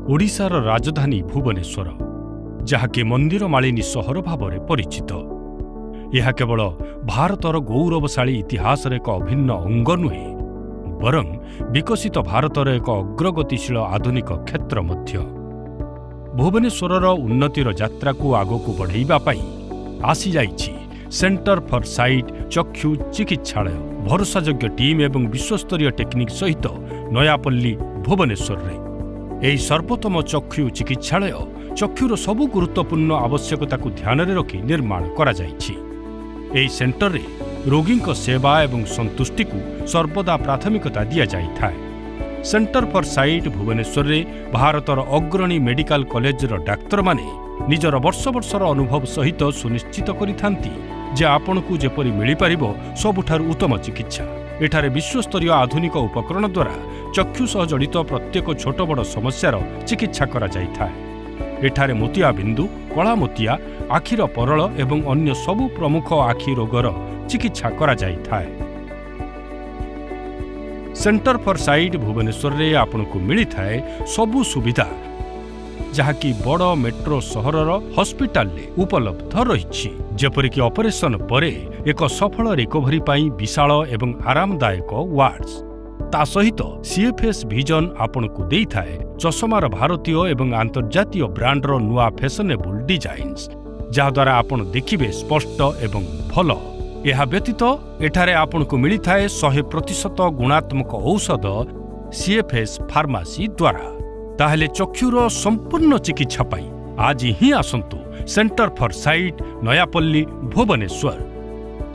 ଓଡ଼ିଶାର ରାଜଧାନୀ ଭୁବନେଶ୍ୱର, ଯାହାକି ମନ୍ଦିର ମାଳିନୀ ସହର ଭାବରେ ପରିଚିତ, ଏହା କେବଳ ଭାରତର ଗୌରବଶାଳୀ ଇତିହାସର ଏକ ଅଭିନ୍ନ ଅଙ୍ଗ ନୁହେଁ, ବରଂ ବିକଶିତ ଭାରତର ଏକ ଅଗ୍ରଗତିଶୀଳ ଆଧୁନିକ କ୍ଷେତ୍ର ମଧ୍ୟ। ଭୁବନେଶ୍ୱରର ଉନ୍ନତିର ଯାତ୍ରାକୁ ଆଗକୁ ବଢ଼ାଇବା ପାଇଁ ଆସିଯାଇଛି ସେଣ୍ଟର ଫର୍ ସାଇଟ୍ ଚକ୍ଷୁ ଚିକିତ୍ସାଳୟ, ଭରସାଯୋଗ୍ୟ ଟିମ୍ ଏବଂ ବିଶ୍ୱସ୍ତରୀୟ ଟେକ୍ନିକ୍ ସହିତ ନୟାପଲ୍ଲୀ, ଭୁବନେଶ୍ୱରରେ। ଏହି ସର୍ବୋତ୍ତମ ଚକ୍ଷୁ ଚିକିତ୍ସାଳୟ ଚକ୍ଷୁର ସବୁ ଗୁରୁତ୍ୱପୂର୍ଣ୍ଣ ଆବଶ୍ୟକତାକୁ ଧ୍ୟାନରେ ରଖି ନିର୍ମାଣ କରାଯାଇଛି। ଏହି ସେଣ୍ଟରରେ ରୋଗୀଙ୍କ ସେବା ଏବଂ ସନ୍ତୁଷ୍ଟିକୁ ସର୍ବଦା ପ୍ରାଥମିକତା ଦିଆଯାଇଥାଏ। ସେଣ୍ଟର ଫର୍ ସାଇଟ୍ ଭୁବନେଶ୍ୱରରେ ଭାରତର ଅଗ୍ରଣୀ ମେଡିକାଲ କଲେଜର ଡାକ୍ତରମାନେ ନିଜର ବର୍ଷ ବର୍ଷର ଅନୁଭବ ସହିତ ସୁନିଶ୍ଚିତ କରିଥାନ୍ତି ଯେ ଆପଣଙ୍କୁ ଯେପରି ମିଳିପାରିବ ସବୁଠାରୁ ଉତ୍ତମ ଚିକିତ୍ସା। ଏଠାରେ ବିଶ୍ୱସ୍ତରୀୟ ଆଧୁନିକ ଉପକରଣ ଦ୍ୱାରା ଚକ୍ଷୁ ସହ ଜଡ଼ିତ ପ୍ରତ୍ୟେକ ଛୋଟ ବଡ଼ ସମସ୍ୟାର ଚିକିତ୍ସା କରାଯାଇଥାଏ। ଏଠାରେ ମୋତିଆ ବିନ୍ଦୁ, କଳା ମୋତିଆ, ଆଖିର ପରଳ ଏବଂ ଅନ୍ୟ ସବୁ ପ୍ରମୁଖ ଆଖି ରୋଗର ଚିକିତ୍ସା କରାଯାଇଥାଏ। ସେଣ୍ଟର ଫର୍ ସାଇଟ୍ ଭୁବନେଶ୍ୱରରେ ଆପଣଙ୍କୁ ମିଳିଥାଏ ସବୁ ସୁବିଧା, ଯାହାକି ବଡ଼ ମେଟ୍ରୋ ସହରର ହସ୍ପିଟାଲରେ ଉପଲବ୍ଧ ରହିଛି, ଯେପରିକି ଅପରେସନ ପରେ ଏକ ସଫଳ ରିକଭରି ପାଇଁ ବିଶାଳ ଏବଂ ଆରାମଦାୟକ ୱାର୍ଡସ୍। ତା ସହିତ ସିଏଫ୍ଏସ୍ ଭିଜନ ଆପଣଙ୍କୁ ଦେଇଥାଏ ଚଷମାର ଭାରତୀୟ ଏବଂ ଆନ୍ତର୍ଜାତୀୟ ବ୍ରାଣ୍ଡର ନୂଆ ଫ୍ୟାସନେବୁଲ୍ ଡିଜାଇନ୍ସ, ଯାହାଦ୍ୱାରା ଆପଣ ଦେଖିବେ ସ୍ପଷ୍ଟ ଏବଂ ଭଲ। ଏହା ବ୍ୟତୀତ ଏଠାରେ ଆପଣଙ୍କୁ ମିଳିଥାଏ 100% ଗୁଣାତ୍ମକ ଔଷଧ ସିଏଫ୍ଏସ୍ ଫାର୍ମାସି ଦ୍ୱାରା। ତାହେଲେ ଚକ୍ଷୁର ସମ୍ପୂର୍ଣ୍ଣ ଚିକିତ୍ସା ପାଇଁ ଆଜି ହିଁ ଆସନ୍ତୁ centre for sight, Nayapalli, Bhubaneswar.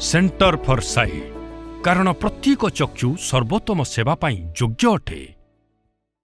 Centre for sight, କାରଣ ପ୍ରତ୍ୟେକ ଚକ୍ଷୁ ସର୍ବୋତ୍ତମ ସେବା ପାଇଁ ଯୋଗ୍ୟ ଅଟେ।